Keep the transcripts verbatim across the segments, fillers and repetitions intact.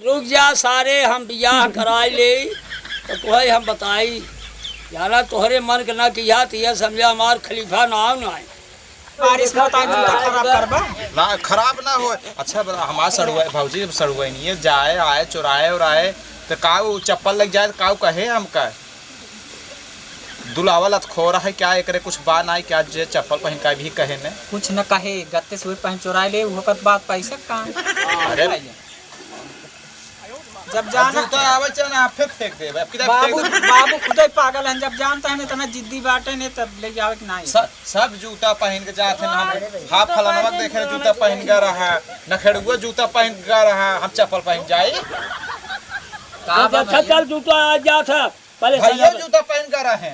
रुक जा सारे, हम बियाह कराई ले, तो तोहे हम बताई। यारा तोहरे मन के ना किया, तो यह समझा हमार खलीफा नाव ना है। बारिश का होता है, जूता खराब करबा? ना, खराब ना हो। अच्छा, बता, हमार सड़ुआ, भौजी, सड़ुआ नहीं है, जाए, आए, चुराए, उराए, तो काऊ चप्पल लग जाए, तो काऊ कहे हमका? दुलावा लतखोरा है क्या, एकरे कुछ बा ना क्या, जे चप्पल पहन का भी कहे ने? कुछ न कहे, गत्ते से पहन चुराए ले, वो कर बात पैसा का? अरे, जब जाना जूता आवे चल ना, आप फेंक, फेंक देबे। अब किधर फेंक बाबू, देबे? बाबू खुदे पागल हैं, जब जानता है ना इतना जिद्दी बाटे ने, तब ले जावे कि नहीं। स-, सब जूता पहन के जात हैं, हम हाफ फलानवा देखे जूता पहन के रहा, नखेड़ुआ जूता पहन के रहा, हम चप्पल पहन जाई? का बा अच्छा भाई? चल जूता आ जात है, पहले भैया सजा जूता पहन के रहे।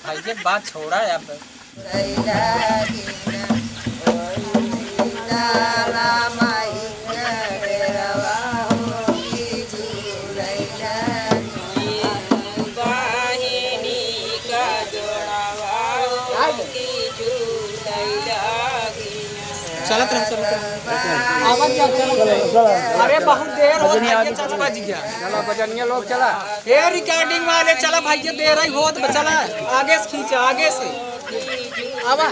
भाई, ये बात छोड़ा है अब। चलत रहो, चलत रहो। आवत जाओ, चलत रहो। अरे, बहुत देर होत है, चल बज गया। चला, बजनिया लोग, चला। ए, recording वाले, चला भाई, ये देर ही होत बा, चला, आगे से खींचा, आगे से। आवा।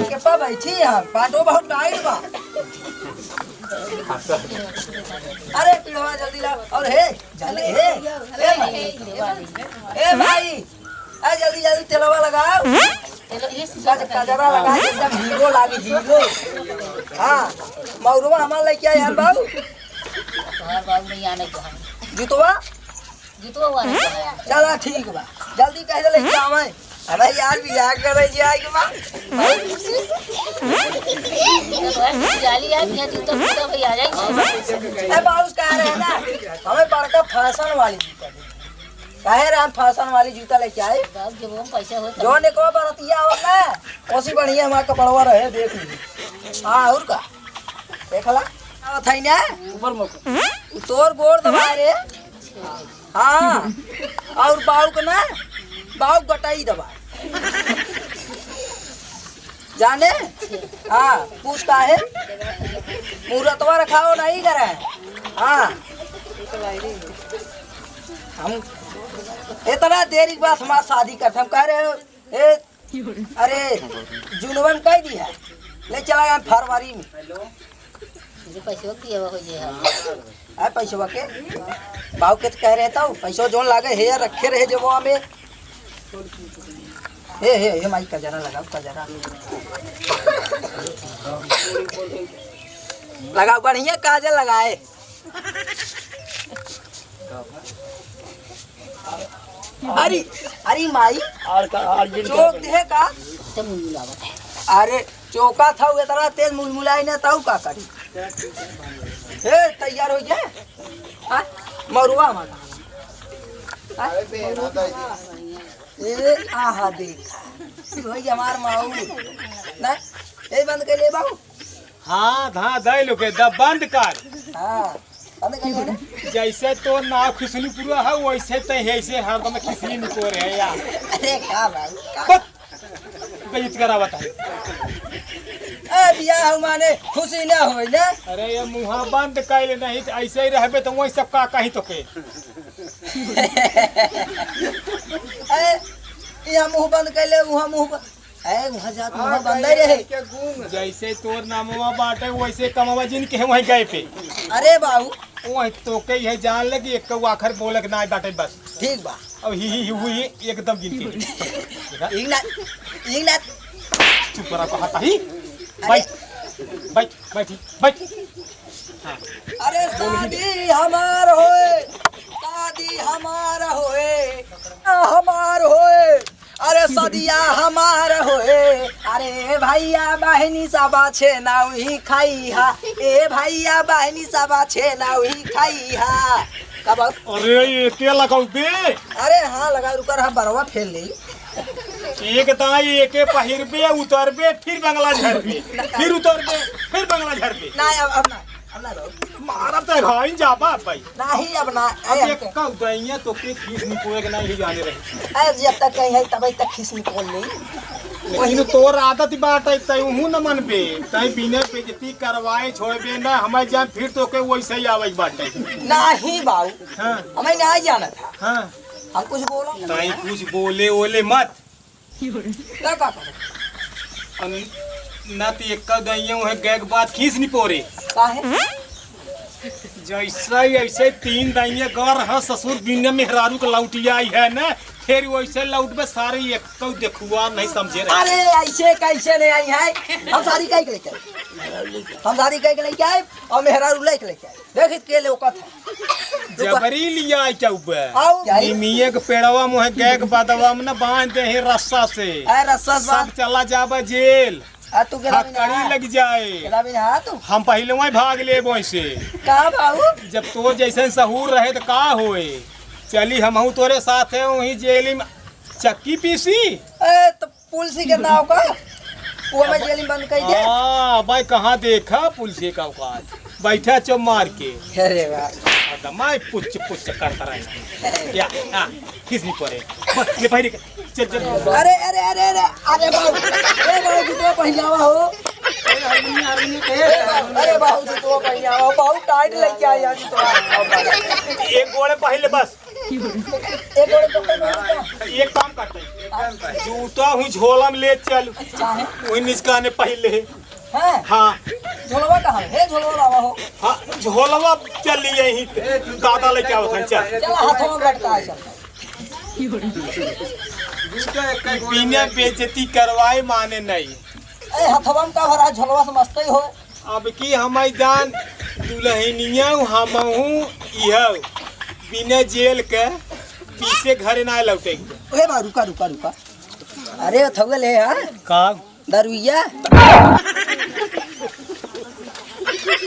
के पा बैठी है, पाटो बहुत टाइट बा। अरे पिढ़वा जल्दी ला, और हे, जल्दी, हे, ए भाई, ए भाई, ए जल्दी, जल्दी तेलवा लगाओ। गज-, गजरा लगा के एकदम हीरो लागी, हीरो। हाँ, मौरवा हमार लइके आए हैं बाबू। तोहार बाबू नहीं आने को है। जुतवा? जुतवा हुआ नहीं को है। चला ठीक बा, जल्दी कह दे लइके आवे। अबे यार, बियाह करे जी आए के बाद। तो बस जाली यार, बिना जूता, जूता भाई आ जाएंगे। ए, बाबूस कह रहे हैं ना, हमें बड़का फैशन वाली जूता दे। कहे रहे हम फैशन वाली जूता लेके आए। बाबू, जब हम पैसा हो तब। जौन एको बरतिया आवत ना, ओसी बढ़िया हमारा कपड़वा रहे, देख लीजिए। हाँ, और का? देखला? आवत है ना? ऊपर मुख। उ तोर गोड़ दबा रे। हाँ, और बाऊ के ना, बाऊ गटाई दबा। जाने? हाँ, पूछ का है? मुहूर्तवा रखाओ नहीं करे। हाँ। हम इतना देरी के बाद हमार शादी करते, हम कह रहे हैं, ए, अरे, जूनवा में कह दिया, ले चला गया फरवरी में। जो पैसवा की हवा हो जे है। आ पैसवा के? बाऊ के तो कह रहे तो, पैसवा जोन लागे हे, रखे रहे जेबवा में। हे, हे, हे, माई, कजरा लगाओ, कजरा। लगाओ, बढ़िया काजल लगाए। अरे, अरे माई, और का, और जिन चोक दे का? ते मुलमुलावत है। अरे, चोका था, वो इतना तेज मुलमुलाई ना, ताऊ का करी? हे, तैयार हो गया? हाँ? मरुआ हमारा। हाँ? ए, आहा, देखा। ई भई हमार माऊ। ना? ए, बंद कर ले बाऊ। हाँ, हाँ, दे लो के, द-, बंद कर। हाँ, बंद कर ले ना। जैसे तो ना खुसनी पुरवा है, वैसे तो है, ऐसे हरदम खिसनी निकोरे है यार। अरे, का बाऊ, का? बस, बेइज्जत करावत है। बियाह माने खुशी ना होई ना। अरे ये मुँहा बंद कइले, नहीं तो ऐसे ही रहबे तो वही सब का कही तोके। ए, यहाँ मुँह बंद कइले, वहाँ मुँह बंद, ए, वहाँ जात मुँह बंद रहे। जैसे तोर नामवा बाटे वैसे कमावा जिनके है वहीं गए पे। अरे बाबू। वहीं तोके यह जान ले कि एक आखर बोले के ना बाटे बस। ठीक बा। अब ही, ही, ही, हुई, एकदम गिनती। ठीक ना, ठीक ना। चुप रहा, कहा ताही। अरे। बैठ, बैठ, बैठ, बैठ। हाँ। अरे शादी हमार होए, शादी हमार होए, हमार होए। अरे सदिया हमार होए। अरे भैया बहिनी सब छे नाउही खाई हा। ए भैया बहिनी सब छे नाउही खाई हा। कब? अरे, एके लगाऊ बे। अरे हाँ, लगा, रुका रहा, बरवा फेल ले। एक दाई एके पहिरबे, उतरबे, फिर बंगला झरबे, फिर उतरबे, फिर बंगला झरबे। ना, अब, अब ना, अब ना लो। मारब त घाइन जाबा भाई। नहीं, अब ना, अब अरे, ये अब का उदाइया तो के खीस निपोए के नहीं जाने रहे। अरे, जब तक कहीं है, तब तक खीस निपोल ले। लेकिन तोर आदत बाटे, तै उहू न मनबे, तै बिना बेइज्जती करवाए छोड़बे ना, हमें जान फिर तोके वैसे ही आवे बाटे। नहीं बाबू, हाँ। हमें नहीं जाना था। हाँ। हम कुछ बोला ना। तै कुछ बोले ओले मत। का, का, का? अन-, ना तो एक दइया है गैग बात खींच नहीं पोरे। काहे? जैसे ही ऐसे तीन दइया गर है ससुर बिना मेहरारू के लौटिया आई है ना, फिर वैसे लौटबे सारे एक तो देखुआ नहीं समझे रहे। अरे ऐसे कैसे नहीं आई है? हम सारी कह के लेके आए, हम सारी कह के लेके आए और मेहरारू लेके लेके आए। देखित के ले ओकत है। जबरी लिया आई क्या उबे? आऊ। निमिये के पेड़वा मुहे गैग बदवा में न बांध दे है रस्सा से। ए, रस्सा से सब बांध। चला जाबा जेल। आ, तू गेला भी हथकड़ी ना। लग जाए। गेला भी ना तू। हम पहले वहीं भाग लेबो ऐसे। का बाबू? जब तोर जैसन सहूर रहे तो का होए? चली हमहू तोरे साथ है वहीं जेल में चक्की पीसी। ए, तो पुलिस के नाव का? वो हमें जेल में बंद कर दे। हाँ, भाई कहाँ देखा पुलिस का औकात? बैठा चो मार के। अरे वाह। और दमाई पुच्च पुच्च करता रहे। या, हाँ, किस नहीं पड़े? बस, ले भाई, चल, चल। अरे, अरे, अरे, अरे, अरे बाबू, ए बाबू, जूतवा पहिनावा हो। अरे बाबू, जूतवा पहिनावा हो, बहुत टाइट लेके आया जूतवा। एक गोड़े पहले बस। एक गोड़े तो पहले क्या? एक काम करते हैं, जूता हूँ झोला में ले चल, काहे? वही निचकाने पहले। हैं? हाँ। झोलवा कहाँ है? हे झोलवा लावा हो। हाँ, झोलवा चल लिए ही, दादा लेके आवत हैं, चल। चला, हाथवा में लटका है, चल। बिना बेइज्जती करवाए माने नहीं। ए, हथवा में का भरा, झोलवा से मस्त ही हो। अब की हमारी जान दुल्हनिया हमहू इहो बिना जेल के पीसे घरे ना लौटे। ए बा, रुका, रुका, रुका। अरे, थौले ले, हाँ? का? दारुइया?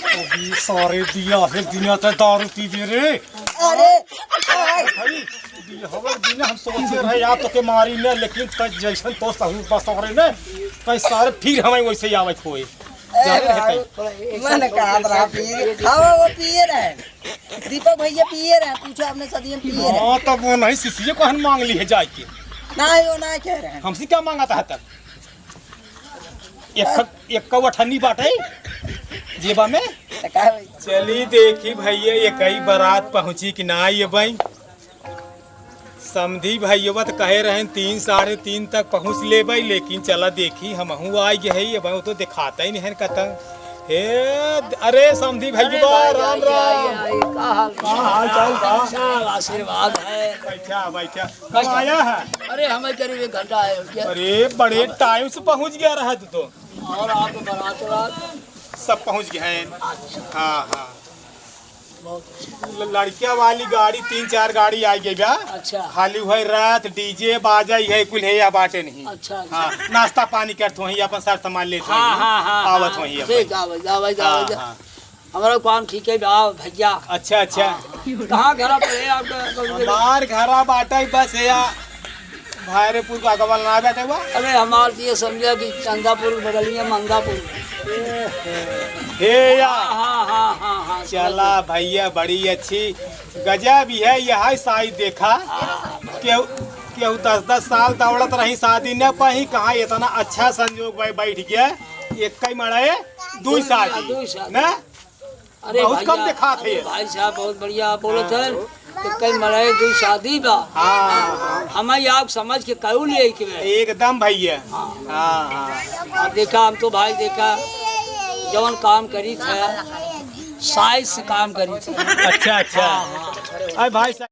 अभी सारे बियाहे दिना ते दारू पीबे रे। अरे, अरे। भाई, बियाहवा दिना हम सोचे रहे यार तोके मारी ने, लेकिन तै जैसन तो सहूर बा सारे ने, तै सारे फिर हमें वैसे ही आवे खोए। ए जाने रहे भाई, तै। मन का आप रहा पिए। हाँ, वो पिए रहे। दीपक भैया पिए रहे, पूछो आपने सदियम पिए रहे। हाँ, तब वो नहीं सिसिये को हन मांग ली है जाके। नहीं, वो नहीं कह रहे हैं। हमसे क्या मांगा था तब? एक, एक कौवा ठन्नी बाटे जेबा में। त का होई? चली देखी भैया, ये कई बारात पहुँची कि ना ये बाई। समधी भैया तो कहे रहे तीन, साढ़े तीन तक पहुँच लेबे, लेकिन चला देखी, हमहू आ गए है, ये बाई वो तो दिखाता ही नहीं है कतई। हे, अरे समधी भैया, अरे भाई, राम, राम। आइए, आइए, का हाल? का हाल चाल बा? अच्छा, आशीर्वाद है। बैठा, बैठा। कब आया है? अरे, हमें करीब एक घंटा है, भैया। अरे, बड़े टाइम से पहुँच गया रहा तू तो। और आप बारात वारात? सब पहुँच गए हैं। अच्छा। हाँ, हाँ। बहुत अच्छा। ल-, लड़किया वाली गाड़ी, तीन चार गाड़ी आ गई बा। अच्छा। खाली वही रात डीजे बाजा यही कुल है, या बाटे नहीं। अच्छा, अच्छा। हाँ, नाश्ता पानी करत वहीं, अपन सर सामान लेत हाँ, वहीं, हाँ, हाँ, आवत हाँ। वहीं अपन। ठीक, आवे, आवे, हाँ, आवे। हाँ। हमारा काम ठीक है बा भैया। अच्छा, अच्छा। हाँ। कहाँ घरा पर है आपका? हमार घरा बाटा ही बस है या भैरवपुर का अगवा ना बैठे हुआ। अरे हमार तो ये समझा कि चंदापुर बगलिया मंदापुर। हे या। हाँ, हाँ, हाँ, हाँ, हाँ, चला समझ गए। भैया बड़ी अच्छी गजब ही है यह साइज देखा। हाँ। केहू, केहू दस दस साल दौड़त रही शादी न पाई, कहाँ इतना अच्छा संजोग भाई बैठ गया। एक कई मड़ाए, दुई दुई शादी। दुई शादी। ना? अरे बहुत भैया, कम दिखात अरे है। भाई साहब, बहुत बढ़िया बोलत है। एक कई मड़ाए, दुई शादी बा। हाँ। हमारी आप समझ के करू ले के बे। एकदम भैया। हाँ। हाँ, हाँ। अब देखा, हम तो भाई देखा, जवन काम करी था, साइज से काम करी था। अच्छा, अच्छा। हाँ, हाँ। अरे भाई साहब।